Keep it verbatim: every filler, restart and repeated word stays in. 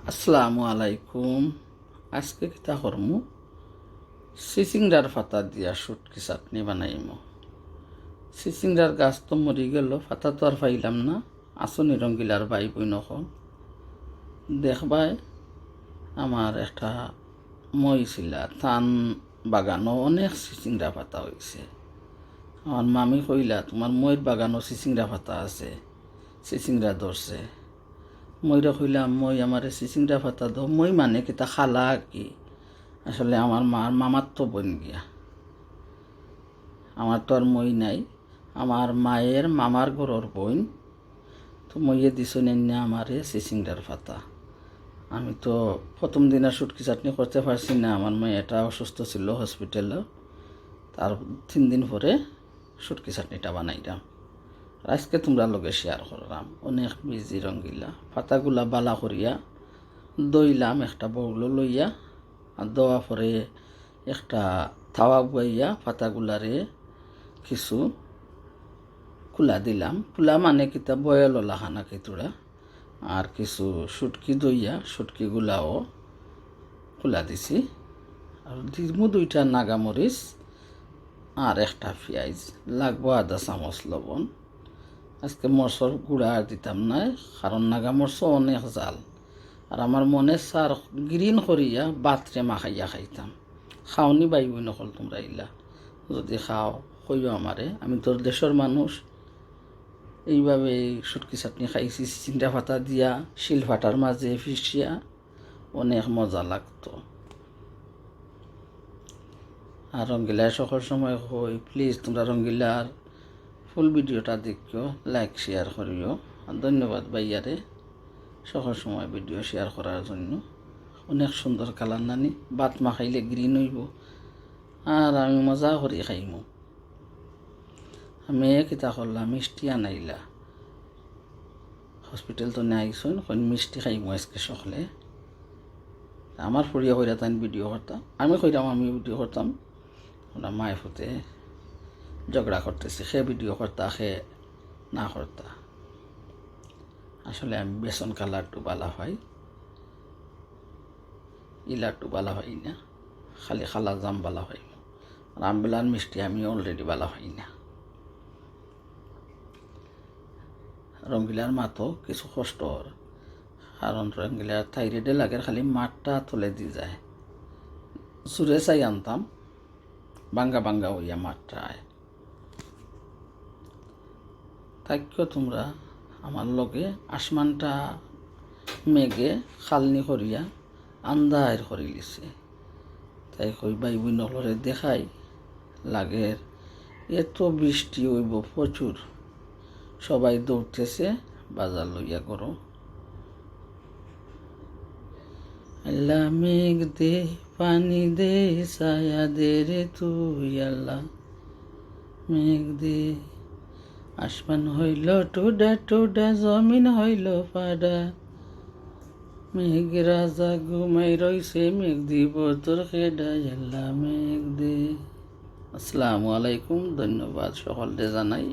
আসসালামু আলাইকুম। আজকে কিতা করমু? চিচিংড়ার পাতা দিয়া শুটকি চাটনি বানাইমু। চিচিংড়ার গাছ তো মরি গেল, পাতা তো আর পাইলাম না। আছনি রঙ্গিলার ভাই বইন অকল, দেখবায়, আমার একটা মই ছিলা, তান বাগানো অনেক চিচিংড়া পাতা অইছে। আমার মামি কইলা, "তুমার মইর বাগানো চিচিংড়া পাতা আছে, চিচিংড়া ধরছে।" মইরে কইলাম, "মই, আমারে চিচিংড়া পাতা দেও।" মই মানে কিতা, খালা আর কি। আসলে আমার মার মামার তো বইন গিয়া, আমার তো আর মই নাই, আমার মায়ের মামার ঘরর বইন। তো মইয়ে দিছইন আইন্না আমারে চিচিংড়ার পাতা। আমি তো প্রথম দিন আর শুটকি চাটনি করতে পারছি না, আমার মাই এটা অসুস্থ ছিল হসপিটালো। তার তিন দিন পরে শুটকি চাটনিটা বানাইলাম। আর আজকে তুমরার লগে শেয়ার করলাম। অনেক বিজি রঙ্গিলা। পাতাগুলা বালা করিয়া ধইলাম একটা বাউলো লইয়া, আর ধওয়া পরে একটা তাওয়া বওয়াইয়া পাতাগুলারে কিছু খুলা দিলাম। খুলা মানে কিতা, বয়েল অলা খানা কিতুড়া। আর কিছু শুটকি ধইয়া শুটকিগুলাও খুলা দিছি। আর দিমু দুইটা নাগামরিচ আর একটা পিয়াইজ, লাগবো আধা চামচ লবণ। আজকে মরচর গুঁড়া আর দিতাম নায়, কারণ নাগামরচ অনেক জাল। আর আমার মনে চার গ্রিন করিয়া বাতরে মাখাইয়া খাইতাম। খাওনি ভাই বইন অকল তুমরা ইলা? যদি খাও, কইও আমারে। আমি তোর দেশর মানুষ, এইভাবে এই শুটকি চাটনি খাইছি, চিচিংড়া পাতা দিয়া, শিল ফাটার মাঝে ফিসিয়া, অনেক মজা লাগতো। আর রঙ্গিলায় সকল সময় কই, প্লিজ তুমরা রঙ্গিলার ফুল ভিডিওটা দেখিও, লাইক শেয়ার করিও। আর ধন্যবাদ ভাইয়ারে সকল সময় ভিডিও শেয়ার করার জন্য। অনেক সুন্দর কালার নানি, বাত মাখাইলে গ্রিন অইবো। আর আমি মজা করি খাইমু। আমি কিতা করলাম, মিষ্টি আনাইলা। হসপিটাল তো নিয়া আইছইন, কইন মিষ্টি খাইমু আজকে সকলে। আমার ফুড়িয়ে কইরা তাইন ভিডিও করতা, আমি কইরাম আমি ভিডিও করতাম। ওরা মায় ফুতে ঝগড়া করতেছে, সে ভিডিও করতা, সে না করতা। আসলে আমি বেসন কালারটু বালা পাই, ইলাটু বালা পাই না, খালি কালা জাম বালা পাই। আর আমবেলার মিষ্টি আমি already বালা পাই না। রঙ্গিলার মাতো কিছু কষ্ট অর, কারণ রঙ্গিলার থাইরয়েডে লাগের, খালি মাতটা তলেদি যায়। জুরে চাই আনতাম, বাঙ্গা বাঙ্গা অইয়া মাতটা আয়। থাকিও তুমরা আমার লগে। আসমানটা মেঘে খালনি করিয়া আন্দাইর করিলিছে। তাই কই ভাই বইন অকলরে দেখাই লাগের, এত বৃষ্টি অইবো প্রচুর। সবাই দৌড়তেছে বাজার লইয়া ঘরো। আল্লাহ মেঘ দে, পানি দে, ছায়া দে রে তুই আল্লাহ। মেঘ দে, আসমান হইল টুডা টুডা, জমিন হইল ফাডা। মেঘ রাজা ঘুমাই রইছে, মেঘ দিব তোর খেডা, আল্লাহ মেঘ দে। আসসালামু আলাইকুম, ধন্যবাদ সকলরে জানাই।